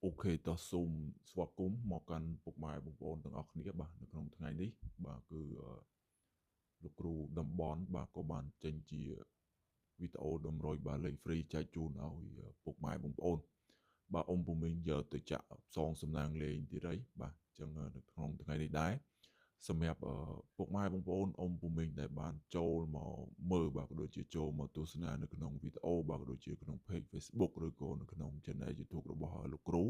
OK តោះសូមស្វាគមន៍មកកាន់ពុកម៉ែបងប្អូនទាំងអស់គ្នាបាទនៅក្នុងថ្ងៃនេះបាទគឺលោកគ្រូតំបន់បាទក៏បានចេញជាវីដេអូតម្រុយបាទលេខ free ចែកជូនឲ្យពុកម៉ែបងប្អូនបាទអ៊ំពូមីងយកទៅចាក់ផ្សងសំណាងលេងទៀតហើយបាទអញ្ចឹងនៅក្នុងថ្ងៃនេះដែរសម្រាប់ពុកម៉ែបងប្អូនអ៊ំពូមីងដែលបានចូលមកមើលបាទក៏ដូចជាចូលមកទស្សនានៅក្នុងវីដេអូបាទក៏ដូចជាក្នុង page Facebook ឬក៏នៅក្នុង channel YouTube របស់លោកគ្រូ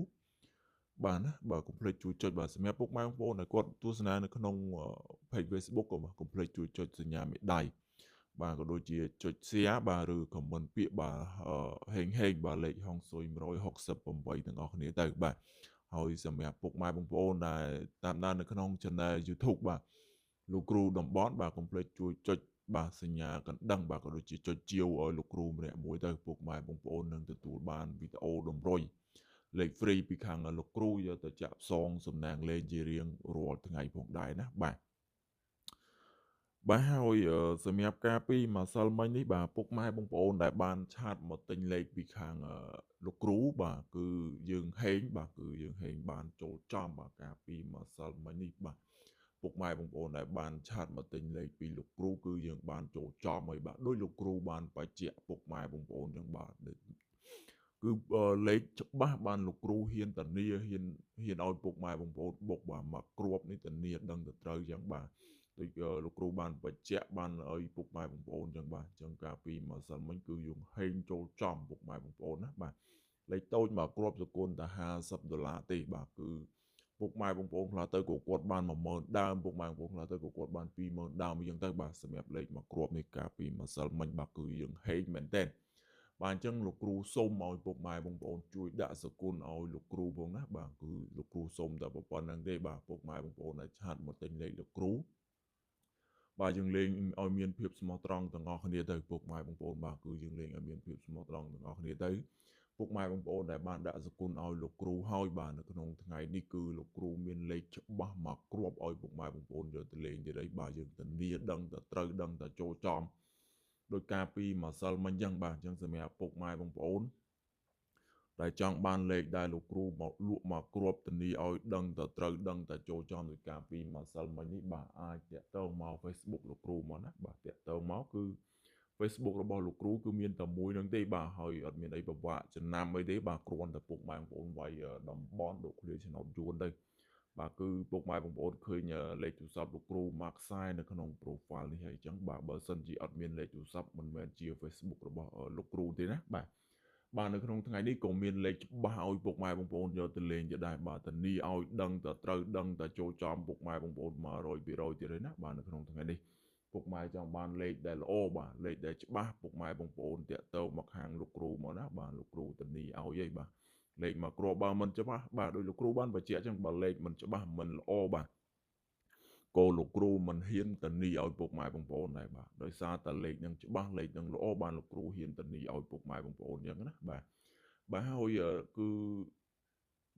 បាទណាបាទកុំភ្លេចជួយចុចបាទសម្រាប់ពុកម៉ែបងប្អូនដែលគាត់ទស្សនានៅក្នុង page Facebook ក៏បាទកុំភ្លេចជួយចុចសញ្ញាមេដៃបាទក៏ដូចជាចុច share បាទឬ comment ពាក្យបាទហេងហេងបាទលេខហុងស៊ុយ168ទាំងអស់គ្នាទៅបាទហើយសម្រាប់ពុកម៉ែបងប្អូនដែលតាមដាននៅក្នុង channel YouTube បាទលោកគ្រូតំបន់បាទកុំភ្លេចជួយចុចបាទសញ្ញាកណ្ដឹងបាទក៏ដូចជាចុចជាវឲ្យលោកគ្រូម្នាក់មួយទៅពុកម៉ែបងប្អូននឹងទទួលបានវីដេអូតម្រុយលេខ free ពីខាងលោកគ្រូយកទៅចាក់ផ្សងសំណាងលេងជារៀងរាល់ថ្ងៃផងដែរណាបាទបាទហើយសម្រាប់ការពីម្សិលមិញនេះបាទពុកម៉ែបងប្អូនដែលបាន chat មកទិញលេខពីខាងលោកគ្រូបាទគឺយើងហេងបាទគឺយើងហេងបានចូលចំបាទការពីម្សិលមិញនេះបាទពុកម៉ែបងប្អូនដែលបាន chat មកទិញលេខពីលោកគ្រូគឺយើងបានចូលចំហើយបាទដោយលោកគ្រូបានបញ្ជាក់ពុកម៉ែបងប្អូនចឹងបាទគឺលេខច្បាស់បានលោកគ្រូហ៊ានតានាហ៊ានហ៊ានឲ្យពុកម៉ែបងប្អូនបុកបាទមកគ្រាប់នេះតានាដឹងទៅត្រូវចឹងបាទដូចលោកគ្រូបានបញ្ជាក់បានឲ្យពុកម៉ែបងប្អូនចឹងបាទអញ្ចឹងកាលពីម្សិលមិញគឺយើងហេងចូលចំពុកម៉ែបងប្អូនណាបាទលេខតូចមកគ្រាប់សគុណតែ50ដុល្លារទេបាទគឺពុកម៉ែបងប្អូនខ្លះទៅក៏គាត់បាន10000ដើមពុកម៉ែបងប្អូនខ្លះទៅក៏គាត់បាន20000ដើមអញ្ចឹងទៅបាទសម្រាប់លេខមកគ្រាប់នេះកាលពីម្សិលមិញបាទគឺយើងហេងមែនតើបាទអញ្ចឹងលោកគ្រូសូមឲ្យពុកម៉ែបងប្អូនជួយដាក់សគុណឲ្យលោកគ្រូផងណាបាទគឺលោកគ្រូសូមតែប៉ុណ្្នឹងទេបាទពុកម៉ែបងប្អូនដែល chat មកទិញលេខលោកគ្រូបាទយើងលេងឲ្យមានភាពស្មោះត្រង់ទាំងអស់គ្នាទៅពុកម៉ែបងប្អូនបាទគឺយើងលេងឲ្យមានភាពស្មោះត្រង់ទាំងអស់គ្នាទៅពុកម៉ែបងប្អូនដែលបានដាក់សគុណឲ្យលោកគ្រូហើយបាទនៅក្នុងថ្ងៃនេះគឺលោកគ្រូមានលេខច្បាស់មកគ្រាប់ឲ្យពុកម៉ែបងប្អូនយកទៅលេងទៀតអីបាទយើងធានាដឹងតែត្រូវដឹងតែចូលចំដោយការពីម្សិលមិញចឹងបាទអញ្ចឹងសម្រាប់ពុកម៉ែបងប្អូនដែលចង់បានលេខដែលលោកគ្រូមកលក់មកគ្រាប់ធានាឲ្យដឹងតែត្រូវដឹងតែចូលចំដោយការពីម្សិលមិញនេះបាទអាចតាក់ទងមក Facebook លោកគ្រូមកណាបាទតាក់ទងមកគឺ Facebook របស់លោកគ្រូគឺមានតែមួយនឹងទេបាទហើយអត់មានអីពិបាកចំណាំអីទេបាទគ្រាន់តែពុកម៉ែបងប្អូនវាយតំបន់ដកឃ្លាឆ្នោតយួនទៅបាទគឺពុកម៉ែបងប្អូនឃើញលេខទូរស័ព្ទលោកគ្រូមកខ្សែនៅក្នុង profile នេះហើយអញ្ចឹងបាទបើសិនជាអត់មានលេខទូរស័ព្ទមិនមែនជា Facebook របស់លោកគ្រូទេណាបាទបាទនៅក្នុងថ្ងៃនេះក៏មានលេខច្បាស់ឲ្យពុកម៉ែបងប្អូនយកទៅលេងទៀតដែរបាទធានាឲ្យដឹងតែត្រូវដឹងតែចូលចំពុកម៉ែបងប្អូន100% ទៀតហើយណាបាទនៅក្នុងថ្ងៃនេះពុកម៉ែចង់បានលេខដែលល្អបាទលេខដែលច្បាស់ពុកម៉ែបងប្អូនតាក់ទងមកខាងលោកគ្រូមកណាបាទលោកគ្រូធានាឲ្យហីបាទលេខមកគ្រាប់បើមិនច្បាស់បាទដោយលោកគ្រូបានបញ្ជាក់ចឹងបើលេខមិនច្បាស់មិនល្អបាទក៏លោកគ្រូមិនហ៊ានធានាឲ្យពុកម៉ែបងប្អូនដែរបាទដោយសារតែលេខនឹងច្បាស់លេខនឹងល្អបានលោកគ្រូហ៊ានធានាឲ្យពុកម៉ែបងប្អូនចឹងណាបាទបាទហើយគឺ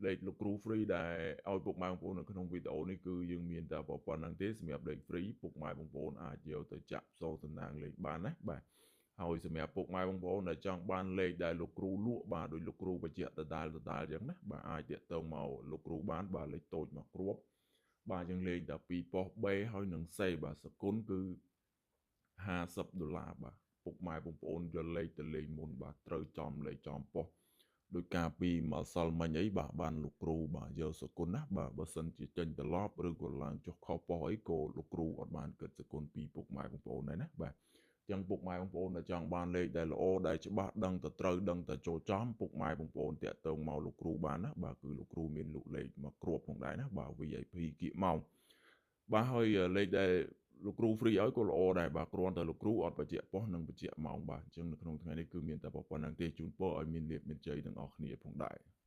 លេខលោកគ្រូ free ដែលឲ្យពុកម៉ែបងប្អូននៅក្នុងវីដេអូនេះគឺយើងមានតែប៉ុណ្្នឹងទេសម្រាប់លេខ free ពុកម៉ែបងប្អូនអាចយកទៅចាក់ផ្សងតំណាងលេខបានណាបាទហើយសម្រាប់ពុកម៉ែបងប្អូនដែលចង់បានលេខដែលលោកគ្រូលក់បាទដោយលោកគ្រូបញ្ជាក់ដដែលដដែលអញ្ចឹងណាបាទអាចតាក់ទងមកលោកគ្រូបានបាទលេខតូចមកគ្រាប់បាទយើងលេងតែពីប៉ុស្តិ៍ B ហើយនិង C បាទសគុណគឺ50ដុល្លារបាទពុកម៉ែបងប្អូនយកលេខទៅលេងមុនបាទត្រូវចំលេខចំប៉ុស្តិ៍ដោយការពីម្សិលមិញអីបាទបានលោកគ្រូបាទយកសគុណណាបាទបើសិនជាចេញត្រឡប់ឬក៏ឡើងចុះខុសប៉ុស្តិ៍អីក៏លោកគ្រូអត់បានគិតសគុណពីពុកម៉ែបងប្អូនដែរណាបាទចឹងពុកម៉ែបងប្អូនដែលចង់បានលេខដែលល្អដែលច្បាស់ដឹងតែត្រូវដឹងតែចូលចំពុកម៉ែបងប្អូនតាក់ទងមកលោកគ្រូបានណាបាទគឺលោកគ្រូមានលក់លេខមកគ្រាប់ផងដែរណាបាទ VIP គៀកមកបាទហើយលេខដែលលោកគ្រូ free ឲ្យក៏ល្អដែរបាទគ្រាន់តែលោកគ្រូអត់បញ្ជាក់ប៉ុស្តិ៍និងបញ្ជាក់ម៉ោងបាទអញ្ចឹងនៅក្នុងថ្ងៃនេះគឺមានតែប៉ុណ្្នឹងទេជូនពរឲ្យមានលាភមានជ័យទាំងអស់គ្នាផងដែរ។